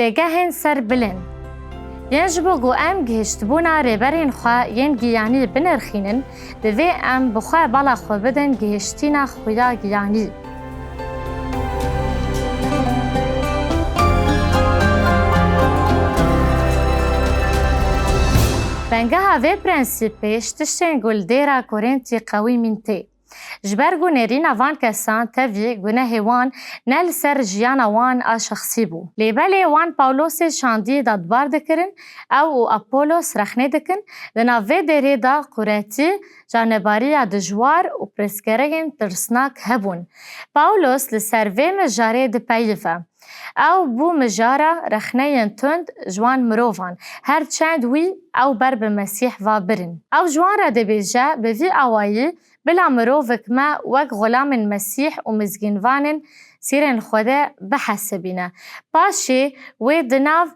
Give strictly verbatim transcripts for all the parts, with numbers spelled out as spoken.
Têgehên serbilind. Yên ji bo ku em gihiştbûna rêberên xwe yên giyanî binirxînin, divê em bi xwe bala xwe bidin gihiştina xuya giyanî. Bengeha vê prensîpê ji tiştên ku li dêra Korintî qewîmîn tê. Ji ber ku nêrîna van kesan tevî gunehê wan ne li ser jiyana wan a şexsî bû. Lê belê wan Pawlosê şandî dadbar dikirin, ew û Apolos rexnê dikin, di nav vê dêrê de quretî, canebariya dijwar û pirsgirêkên tirsnak hebûn. Pawlos li ser vê mijarê dipeyive. Ew bû mijara rexneyên tund ji wan mirovan, her çend wî ew ber bi Mesîh va birin. Ew ji wan re dibêje, bi vî awayî bila mirovek me wek xulamên Mesîh û mizgînvanên sîrên Xwedê bihesibîne. Paşê wê di nav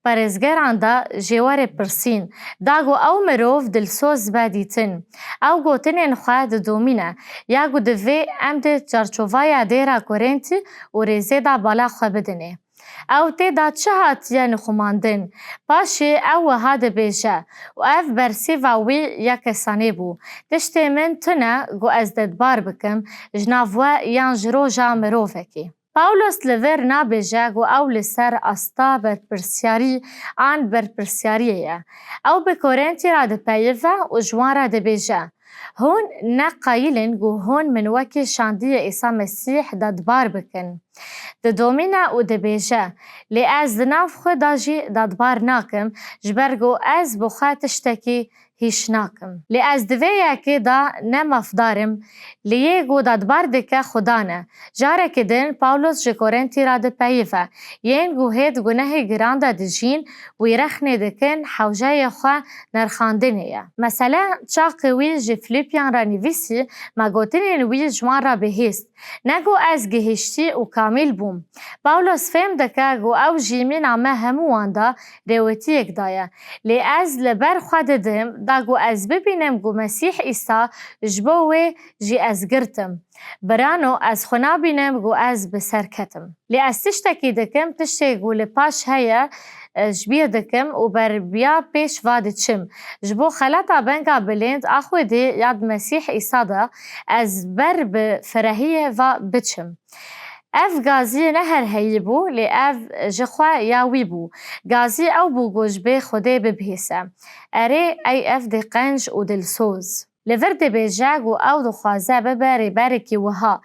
parêzgeran de jê were pirsîn, da ku ew mirov dilsoz be dîtin. Ew gotinên xwe didomîne, ya ku divê em di çarçovaya dêra Korintî û rêzê de bala xwe bidinê. Ew tê de çi hatiye nixumandin? Paşê ew wiha dibêje, û ev bersîva wî ya kesanê bû, tiştê min tune ku ez dedbar bikim ji nav we yan ji roja mirovekî. Pawlos li vir nabêje ku ew li ser asta berpirsiyarî an berpirsiyariyê ye. Ew bi Korintî re dipeyive û ji wan re dibêje, Hûn ne qayîl in ku hûn min wekî şandiyê Îsa Mesîh dadbar bikin. Didomîne û dibêje, Lê ez di nav xwe de jî dadbar nakim, ji ber ku ez bi xwe tiştekî hîş nakim. Lê ez di vê yekê de ne mafdar im, lê yê ku dadbar dike Xuda ne. Carekî din Pawlos ji Korintî re dipeyive, yên ku hêt gunehê giran de dijîn, wî rexnê dikin hewceyê xwe nirxandinê ye. Mesele çaxê wî ji Filîpiyan re nivîsî, me gotinên wî ji wan re bihîst. Ne ku ez gihiştî û kamîl bûm. Pawlos fêm dike ku ew jî mîna me hemûwan de rêwetiyek daye. Lê ez li ber xwe didim, da ku ez bibînim ku Mesîh Îsa ji bo wê jî ez girtim. Birano, ez xwe nabînim ku ez bi ser ketim. Lê ez tiştekî dikim, tiştê ku li paş heye, e, ji bîr dikim û ber biya pêş va diçim. Ji bo xelata benga bilind a Xwedê ya di Mesîh Îsa de ez ber bi ferehiyê va biçim. Ev gazî ne her heyî bû, lê ev ji xwe ya wî bû. Gazî ew bû ku ji bê Xwedê bibihîse. Erê, ey ev dê qenc û dilsoz. Li vir dibêje ku ew dixwaze bibe rêberekî wiha.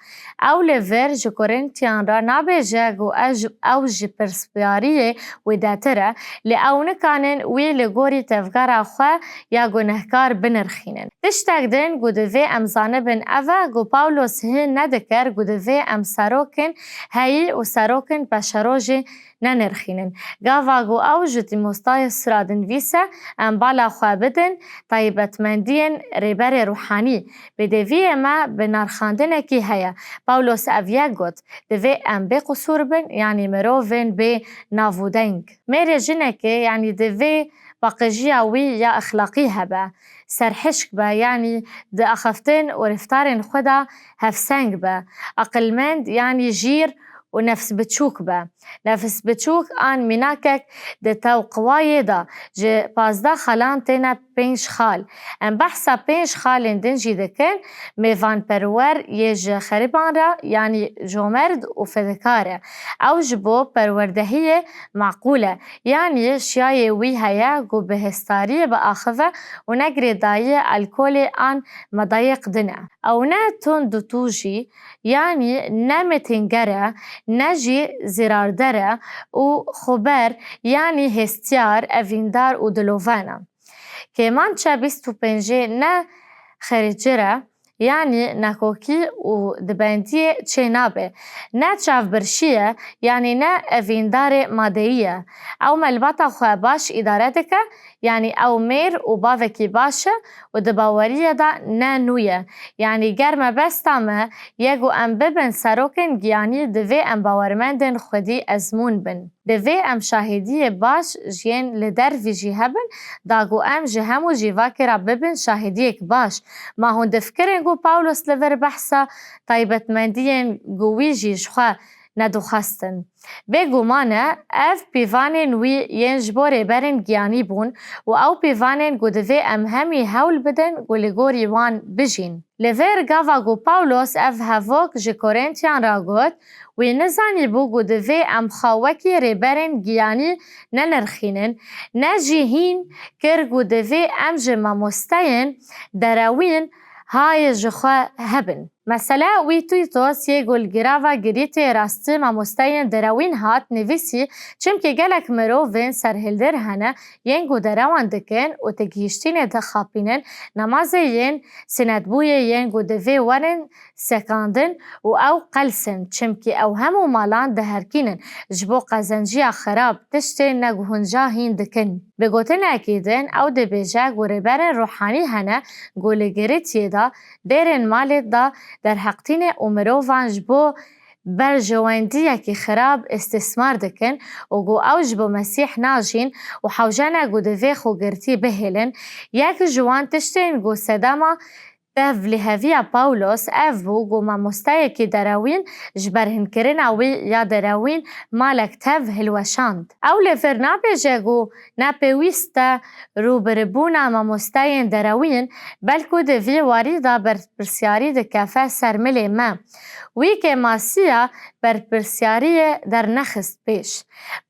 Ew li vir ji Korintîyan re nabêje ku ew ji, ew ji pirsiyariyê wêdetir e, lê ew nikanin wî li gorî tevgera xwe ya gunehkar binirxînin. Tiştek din ku divê em zanibin ev e ku Pawlos hîn nedikir ku divê em serokên heyî û serokên paşerojê nenirxînin. Gava ku ew ji Tîmotayos re dinivîse, em bala xwe bidin taybetmendiyên rêberê ruhanî. Pêdiviyê me bi narxandinekî heye. Pawlos ev yek got, Divê em bê qisûr bin, yanî mirovên bê nav û deng. Mêrê jinekê, yanî divê paqijiya wî ya exlaqî hebe, serhişk be, yanî di axaftin û reftarên xwe de hevseng be, aqilmend, yanî jîr û nefsbiçûk be. Nefsbiçûk an mînakek di tewqiwayê de ji pazdeh xalan têne pênc xal. Em behsa pênc xalên din jî dikin, mêvanperwer yê ji xerîban re, yanî comerd û fedekar e. Ew ji bo perwerdehiyê meqûl e, yanî şiyayê wî heye ku bi hêstariyê biaxive û ne girêdayiyê alkolê an madeyek din e. Ew ne tund û tûj e, yanî ne mêtînger e, ne jî zirardar e û xweber, yanî hêstiyar, evîndar û dilovan e. Kêmançe bîst û pêncê ne xericir e, yanî nakokî û dibendiyê çê nabe, ne çavbirşî ye, yanî ne evîndarê madeyî ye. Ew malbata xwe baş îdare dike, yanî ew mêr û bavekî baş e û di baweriyê de ne nû ye. Yanî ger mebesta me ye ku em bibin serokên giyanî, divê em bawermendên xwedî ezmûn bin. Divê em şahidiyê baş ji yên li dervî jî hebin, da ku em ji hemû civakê re bibin şahidiyek baş. Ma hûn difikirin ku Pawlos li vir behsa taybetmendiyên ku wî jî ji xwe nedixwestin. Bêguman e, ev pîvanên wî yên ji bo rêberên giyanî bûn û ew pîvanên ku divê em hemî hewl bidin ku li gorî wan bijîn. Li vêr gava ku Pawlos ev hevok ji Korîntiyan re got, wî nizanîbû ku divê em xwe wekî rêberên giyanî nenirxînin, ne jî hîn kir ku divê em ji mamosteyên derewîn hayê ji xwe hebin. Mesela wî Tîtos yê ku li girava Girîtê rastî mamosteyên derewîn hat, nivîsî, çimkî gelek mirovên serhildir hene yên ku derewan dikin û di gihîştînê dixapînin, namazê yên sinetbûyê yên ku divê werin sekandin û ew qels in, çimkî ew hemû malan diherkînin, ji bo qezenciya xerab tiştên neguhunca hîn dikin. Bi gotinekî din, ew dibêje ku rêberên ruhanî hene ku li Girîtiyê de, dêrên malê de derheqtîne û mirovan ji bo berjewendiyekî xirab îstîsmar dikin û ku ew ji bo Mesîh najîn û hewce ne ku divê xwegirtî bihêlin. Yek ji wan tiştên ku sedema tevlîheviya Pawlos ev bû ku mamosteyekî derewîn ji berhinkirina wî ya derewîn malek tev hilweşand. Ew li vir nabêje ku ne pêwîst e rûbiribûna mamosteyên derewîn, belku di vî warî de berpirsiyarî dikeve ser milê me. Wî kêmasiya berpirsiyariyê dernexist pêş.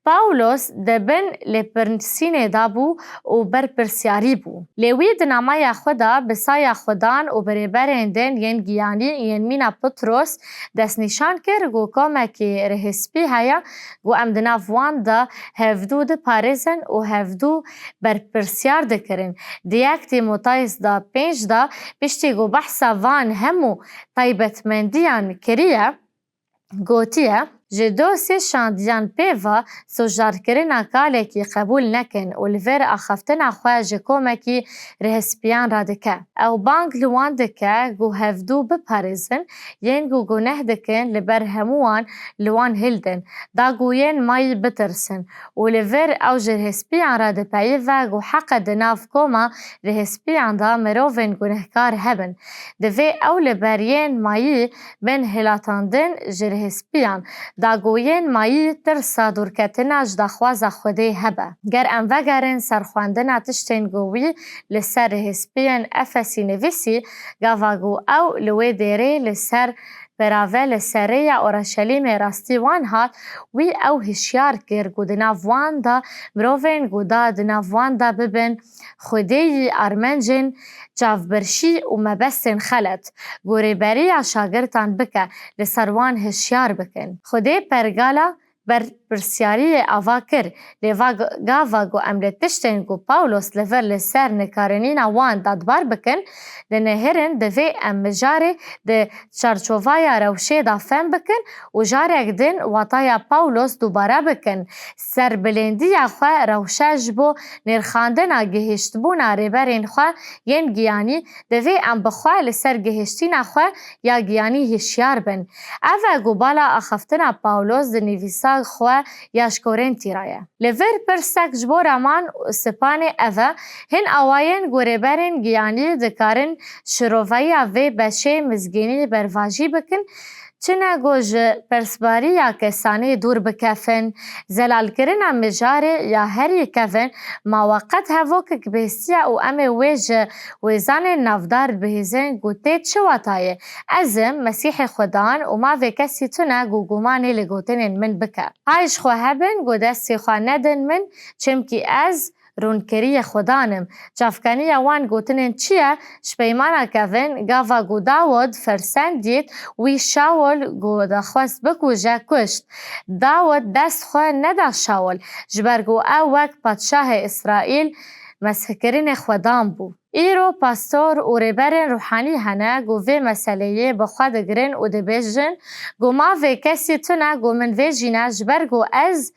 Pawlos di bin lêpirsînê de bû û berpirsiyarî bû. Lê wî di namaya xwe de bi saya Xudan û bi rêberên din yên giyanî yên mîna Petros destnîşan kir ku komekî rihespî heye ku em di nav wan de hevdû diparêzin û hevdû berpirsiyar dikirin. Di yek Tîmoteyos de pênc de piştî ku behsa van hemû taybetmendiyan kiriye, gotiye, ji dosê şandiyan pê ve sojarkirina kalekî qebûl nekin û li vir axaftina xwe ji komekî rihespîyan re dike. Ew bang li wan dike ku hevdû biparêzin, yên ku guneh dikin li ber hemû wan li wan hildin, da ku yên mayî bitirsin û li vir ew ji rihespîyan re dipeyive ku heqe di nav koma rihespîyan de mirovên gunehkar hebin. Divê ew li ber yên mayî bên hilatandin ji rihespîyan, da ku yên mayî tirsa dûrketina ji daxwaza Xwedê hebe. Ger em vegerin ser xwendina tiştên ku wî li ser rihespiyên Efesî nivîsî, gava ku ew li wê dêrê li ser perave li ser rêya Orşelîmê rastî wan hat, wî ew hişyar kir ku di nav wan de mirovên ku da di nav wan de bibin xwedêyî armencên çavbirşî û mebestên xelet, ku rêberiya şagirtan bike, li ser wan hişyar bikin. Xwedê pergala berpirsiyariyê ava kir, lê va g-, gava ku em li tiştên ku Pawlos li vir li ser nikarinîna wan dadbar bikin, dinihirin, divê em mijarê di çarçovaya rewşê de fem bikin û carek din wataya Pawlos dubare bikin. Serbilindiya xwe rewşe ji bo nirxandina gihiştbûna rêberên xwe yên giyanî, divê em bi xwe li ser gihiştina xwe ya giyanî hişyar bin. Ev e ku bala axaftina Pawlos di nivîsa xwe ya ji Korîntî re ye. Li vir pirsek ji bo raman û sipanê ev e, hin awayên ku rêberên giyanî dikarin şiroveya vê beşê mizgînî bervajî bikin, çi ne ku ji pirsbariya kesanê dûr bikevin, zelalkirina mijarê ya herî kevin, ma we qet hevokek bihîstiye û em ê wê ji wêzanên navdar bihîzin ku tê çi watayê? Ez im, Mesîhê Xudan û ma vê kesî tune ku gumanê li gotinên min bike. Hay ji xwe hebin ku destê xwe nedin min, çimkî ez rûnkeriyê Xudan im. Çavkaniya wan gotinên çi ye? Ji peymana kevin, gava ku Dawid fersend dît, wî Şawul ku daxwest bikuje, kuşt. Dawid dest xwe neda Şawul, ji ber ku ew wek padşahê Îsraîl mezhkirinê Xudan bû. Îro pastor û rêberên ruhanî hene ku vê meseleyê bi xwe digirin û dibêjin ku ma vê kesî tune ku min vê jîne, ji ber ku ez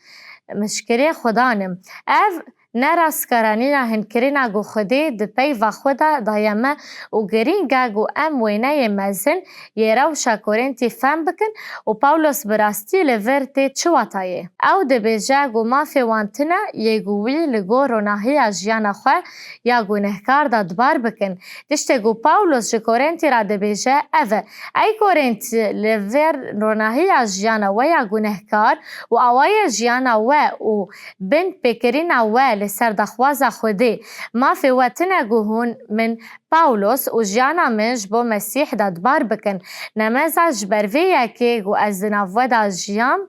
mişkirê Xudan im. Ev ne rastkaranîna hinkirina ku Xwedê di peyva xwe de daye me û girîng e ku em wêneyê mezin yê rewşa Korintî fehm bikin û Pawlos bi rastî li vir tê çi watayê. Ew dibêje ku mafê wan tune yê ku wî li gor ronahiya jiyana xwe ya gunehkar de dibar bikin. Tiştê ku Pawlos ji Korintî re dibêje ev e, Ey Korintî, li vir ronahiya jiyana we ya gunehkar û awayê jiyana we û bin pêkirîna we li ser daxwaza Xwedê. Mafê we tune ku hûn min Pawlos û jiyana min ji bo Mesîh de dibar bikin. Nemeza ji ber vê yekê ku ez di nav we de jiyam,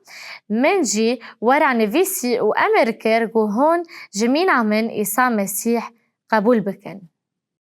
min jî we re nivîsî û emir kir ku hûn ji mîna min Îsa Mesîh qebûl bikin.